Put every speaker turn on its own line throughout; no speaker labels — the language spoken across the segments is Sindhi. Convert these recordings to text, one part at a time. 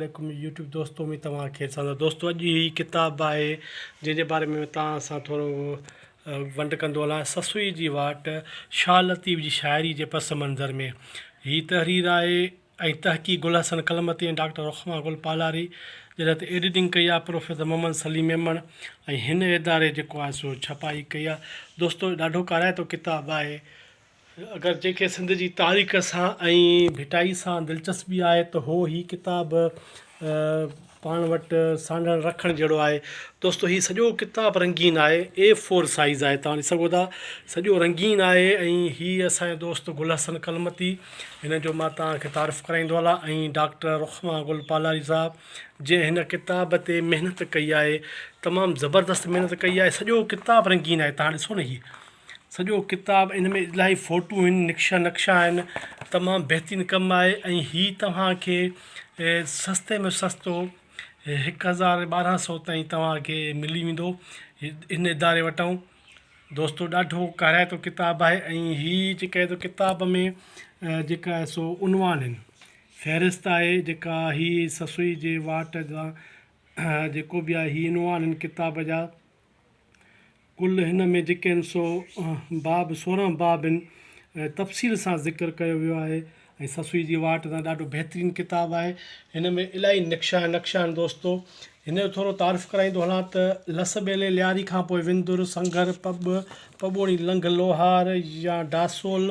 عليڪم يوٽيوب دوستو اميد توهان خير سان دوستو اڄ هي ڪتاب آهي جنهن جي باري ۾ توهان سان ٿورو ونڊ ڪندو هلان سسئي جي واٽ شاهه لطيف جي شاعري جي پس منظر ۾ هي تحرير آهي ۽ تحقيق گل حسن ڪلمتي ۽ ڊاڪٽر رخما گل پالاري جڏهن ته ايڊيٽنگ ڪئي آهي پروفيسر محمد سليم ميمڻ ۽ هن اداري جيڪو آهي سو ڇپائي ڪئي آهي دوستو ڏاڍو ڪارائتو ڪتاب آهي اگر جنهن کي سنڌ جي تاريخ سان ۽ ڀٽائي سان دلچسپي آهي ته هو هي ڪتاب پاڻ وٽ سانڍڻ رکڻ جهڙو آهي. دوستو هي سڄو ڪتاب رنگين آهي اي فور سائيز آهي توهان ڏسي سگهو ٿا سڄو رنگين آهي ۽ هي اسان جو دوست گل حسن ڪلمتي هن جو مان توهان کي تعارف ڪرائيندو هلان ۽ ڊاڪٽر رخما گل پالاري صاحب جنهن هن ڪتاب تي محنت ڪئي آهي تمام زبردست محنت ڪئي آهي سڄو ڪتاب رنگين آهي توهان ڏسو نه هي سڄو ڪتاب ان ۾ الاهي فوٽو آهن نقشا نقشا آهن تمام بهترين ڪم آهي ۽ هي توهان کي سستي ۾ سستو 1200 تائين توهان کي ملي ويندو ان اداري وٽان دوستو ڏاڍو ڪارائتو ڪتاب آهي ۽ هي جيڪا تو ڪتاب ۾ جيڪا آهي سو عنوان آهن فهرست آهي جيڪا هي سسئي جي واٽ جا جيڪو به آهي هي عنوان آهن ڪتاب جا ڪل هن ۾ جيڪي آهن سو باب 16 باب آهن تفصيل سان ذڪر ڪيو ويو آهي ۽ سسئي جي واٽ تان ڏاڍو بهترين ڪتاب آهي هن ۾ الاهي نقشا نقشا آهن دوستو هن جو ٿورو تعارف ڪرائيندو هلان ته لس ٻيلي لياري کان پوء وندر سنگهر پٻ پٻوڻي لنگهه لوهار يا ڊاسول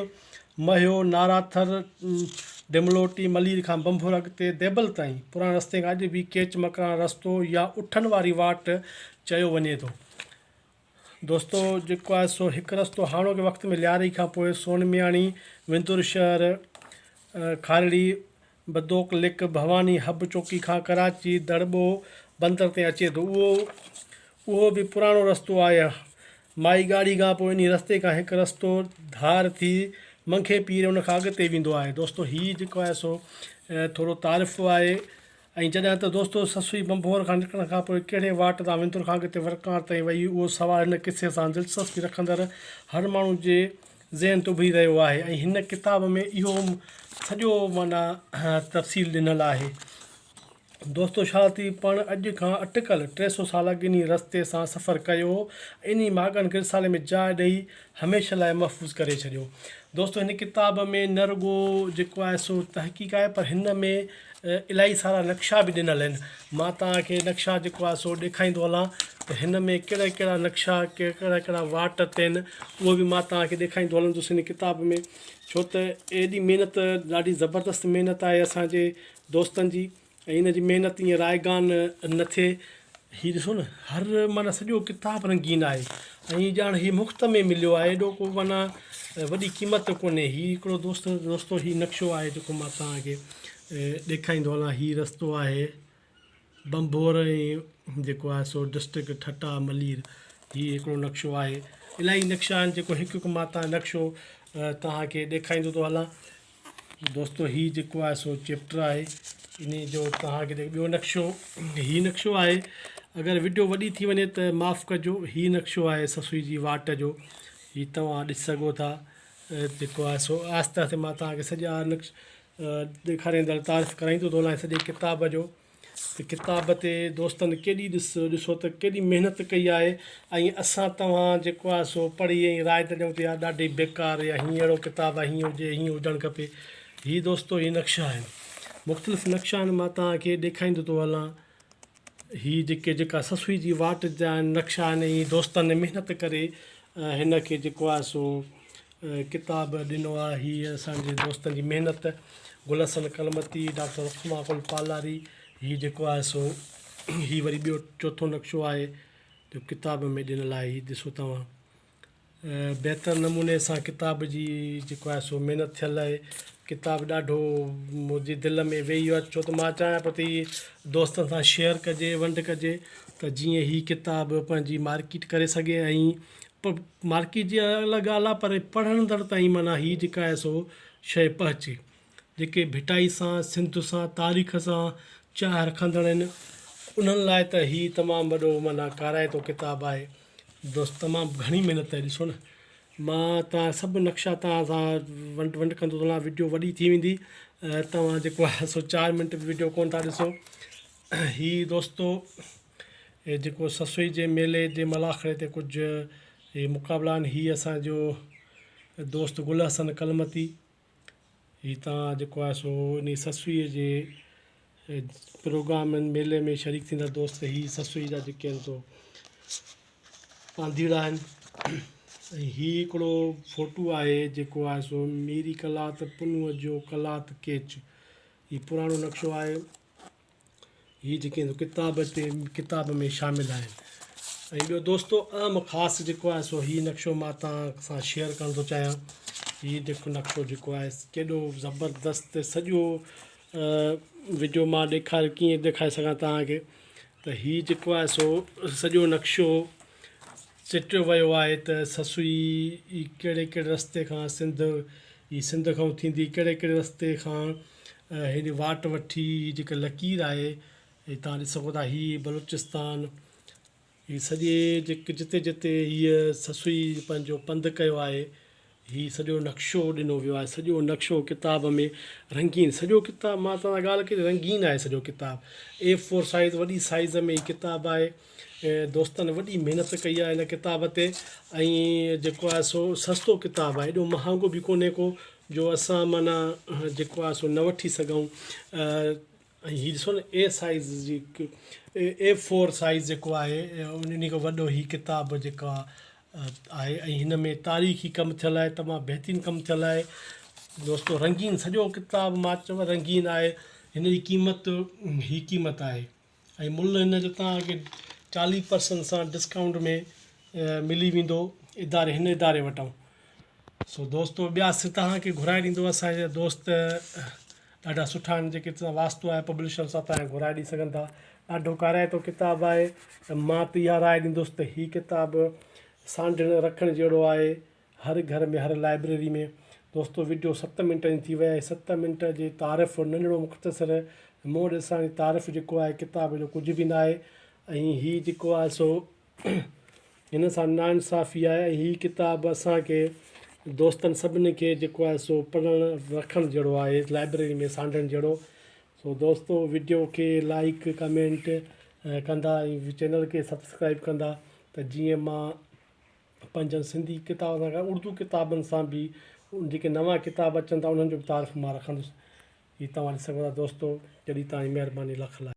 مهيو ناراٿر ڊملوٽي ملير کان ڀنڀور اڳتي ديبل تائين پراڻي رستي کان اڄ به ڪيچ مڪران رستو يا اٺن واري واٽ چيو وڃي ٿو. دوستو جيڪو آهي سو هڪ رستو هاڻوڪي وقت ۾ لياري کان پوء سون مياڻي، وندر شهر، کارڙي، بدوڪ لڪ، ڀواني حب چوڪي کان ڪراچي، دڙٻو بندر تائين اچي ٿو. اهو اهو به پراڻو رستو آهي. مائي ڳاڙهي کان پوء انهي رستي کان هڪ رستو ڌار ٿي منگهي پير ان کان اڳتي ويندو آهي. دوستو هي جيڪو آهي سو ٿورو تعارف آهي. ۽ جڏهن ته دوستو سسئي ڀنڀور کان نڪرڻ کان پوء ڪهڙي واٽ تان وندر کان اڳتي ورڪاڻ تائين وئي اهو سوال هن قصي سان دلچسپي رکندڙ هر ماڻهو جي ذهن تي اڀري رهيو آهي ۽ هن ڪتاب ۾ اهو سڄو معنيٰ تفصيل ڏنل آهي. دوستو شاهه لطيف پڻ اڄ کان اٽڪل 300 سال اڳ انهي رستي سان سفر ڪيو هو ۽ انهي ماڳن کي رسالي ۾ جاء ڏئي هميشه لاء محفوظ ڪري ڇڏيو. دوستو هن ڪتاب ۾ نه رڳو جيڪو آهي سو تحقيق آهي پر هن ۾ الاهي سارا نقشا به ڏنل آهن. مان توهان کي نقشا جيڪو آهي سو ڏيکاريندو هلان ته هن ۾ ڪهڙا ڪهڙا نقشا ڪهڙا ڪهڙا واٽ تي آهن اهو به مان توهان کي ڏيکاريندو هلندس هن ڪتاب ۾ ڇو ته ايڏي محنت ڏاڍي زبردست محنت آهي اسان جي دوستن جي ۽ ان جي محنت ائين رائگان نه ٿئي. هي ڏسو نه هر معنيٰ سڄو ڪتاب رنگين آهي ۽ ڄاڻ هي مفت ۾ مليو آهي ايڏو ڪو معنيٰ وڏي قيمت ڪونهي. هي هڪڙو دوست دوستو هي نقشو آهي جيڪو مان توهان کي ڏيکاريندو هلان. هي رستو آهي ڀنڀور ۽ جيڪو آهي سو ڊسٽرڪٽ ٺٽا ملير هي هڪڙو نقشو آهي. الاهي نقشا آهن جيڪو هڪ هڪ مان توهان نقشو توهان کي ڏيکاريندو ٿو هلان. دوستو هي جيڪو آهي سو چيپٽر آهي انهي جو توهان کي ٻيو نقشو هي نقشو آهي اگر وڊيو وڏي ٿي وڃي ته معاف ڪجو هي نقشو آهي سسئي جي واٽ جو هي توهان ڏسي سگهو ٿا جيڪو آهي سو آهستي آهستي مان توهان کي سڄا نقش ڏيکاريندڙ تعارف ڪرائيندو ٿو هلان سڄي ڪتاب جو ته ڪتاب تي دوستن ڪيڏي ڏس ڏسو ته ڪيڏي محنت ڪئي آهي ۽ اسان توهان جيڪو آهي سو پڙهي ۽ راء ٿا ڏيون ته يار ڏاڍي بيڪار يا هي اهڙو ڪتاب آهي هيئن هجي هيئن هجڻ کپي هي دوستو هي نقشا آهن مختلف نقشا آهن مان توهان کي ڏيکاريندو ٿو هلان هي جيڪي جيڪا سسئي جي واٽ جا نقشا آهن ۽ دوستن محنت ڪري هن کي جيڪو آهي سو ڪتاب ڏنو آهي. هي اسان جي دوستن جي محنت گل حسن ڪلمتي، ڊاڪٽر رخما گل پالاري، هي جيڪو آهي سو هي وري ٻيو چوٿون نقشو آهي جو ڪتاب ۾ ڏنل آهي. هي ڏسو توهان بهتر نموني سان ڪتاب جي جيڪو آهي سو محنت ٿيل آهي. ڪتاب ڏاڍو منهنجي دل ۾ ويهي ويو آهي ڇو ته مان چاهيان پيو ته هي دوستن سان شيئر ڪجي ونڊ ڪجي ته جيئن هي ڪتاب پنهنجي مارڪيٽ ڪري سگهي ۽ مارڪيٽ جي الڳ ڳالهه آهي پر پڙهندڙ تائين معنيٰ هي جيڪا آهي سو شيء پهچي. جيڪي ڀٽائي سان، سنڌ سان، تاريخ سان چاهه رکندڙ آهن انهن لاء ته هي تمام وڏو معنيٰ ڪارائتو ڪتاب آهي. دوست تمام گهڻي محنت آهي ڏسو نه. مان توهان سڀ نقشا توهان سان ونڊ ونڊ ڪندو ٿو هلان وڊيو وڏي ٿي ويندي توهان جيڪو آهي سو چار منٽ به وڊيو ڪون ٿا ڏسو هي دوستو هي جيڪو سسئي جي ميلي جي ملاکڙي تي ڪجهه هي مقابلا آهن هي اسانجو دوست گل حسن ڪلمتي هي توهان جيڪو آهي سو انهي سسئي جي پروگرامن ميلي ۾ شريڪ ٿيندڙ دوست هي سسئي جا جيڪي آهن سو پانڌيئڙا آهن ۽ هي هڪڙو فوٽو آهي جيڪو آهي سو ميري قلات پنهونء جو قلات ڪيچ هي پراڻو نقشو آهي هي جيڪي ڪتاب تي ڪتاب ۾ شامل آهن ۽ ٻيو دوستو اهم خاص جيڪو آهي سو هي نقشو مان توهان سان شيئر ڪرڻ ٿو چاهيان هي جيڪو نقشو جيڪو آهي ڪيڏو زبردست سڄو وڊيو مان ڏيکار ڪيئن ڏيکاري سگهان توهان کي ته هي جيڪو آهي سو سڄو نقشو چٽيو ويو آهي ته سسئي ڪهڙي ڪهڙي رستي کان سنڌ هي سنڌ کان ٿيندي ڪهڙي ڪهڙي رستي کان هيڏي واٽ وٺي هي جيڪا لڪير آهي هي تان ڏسي سگهو ٿا هي بلوچستان هي سڄي جيڪي جتي جتي هيء سسئي پنهنجو پنڌ ڪيو آهي هي سڄو نقشو ڏنو ويو آهي سڄو نقشو ڪتاب ۾ رنگين سڄو ڪتاب مان توهان سان ڳالهه ڪئي رنگين آهي سڄو ڪتاب اي فور سائيز وڏي سائيز ۾ هي ڪتاب آهي دوستن وڏي محنت ڪئي آهي هن ڪتاب تي ۽ جيڪو آهي سو سستو ڪتاب آهي ايڏو مهانگو به ڪونهي ڪو جو اسان معنيٰ جيڪو آهي سو نه وٺي سگهون ۽ هي ڏسو نه اي سائيز جي اي فور سائيز جيڪو آهي انهي کان وڏو هي ڪتاب جيڪو آهي ۽ هن ۾ تاريخي ڪم ٿيل آهي تمام بهترين ڪم ٿيل آهي دوستو رنگين سڄو ڪتاب مان چوان رنگين آهي هن جي قيمت هي قيمت آهي ۽ ملهه هن جو توهان کي 40 پرسنٽ سان ڊسڪائونٽ ۾ ملي ويندو اداري هن اداري وٽان سو دوستو ٻيا سر توهان کي گهرائي ڏيندو اسان جا دوست ڏاڍا سٺا آهن جيڪي سان واسطو آهي پبلشر سان توهان کي گهرائي ڏئي سگهن ٿا ڏاڍو ڪارائتو ڪتاب آهي ته مان ته اها راء ڏيندس ته هي ڪتاب سانڍڻ رکڻ جهڙو آهي هر گهر ۾ هر لائبريري ۾ دوستو وڊيو ست منٽ جي ٿي وئي آهي ست منٽ جي تعارف ننڍڙو مختصر منهن ڏسان تعارف جيڪو آهي ڪتاب جو ڪجهه به نه آهي ۽ هي جيڪو آهي سو هن سان ناانصافي آهي ۽ هي ڪتاب اسان کي دوستن سڀني کي جيڪو آهي سو پڙهڻ رکڻ جهڙو آهي لائبريري ۾ سانڍڻ جهڙو سو دوستو وڊيو کي لائڪ ڪمينٽ ڪندا ۽ چينل کي سبسڪرائب ڪندا ته جيئن مان پنهنجن سنڌي ڪتابن سان گڏ اردو ڪتابن سان به جيڪي نوان ڪتاب اچن ٿا انهن جو به تعارف مان رکندس هي توهان ڏسي سگهو ٿا دوستو جڏهن تائين مهرباني لک لائق.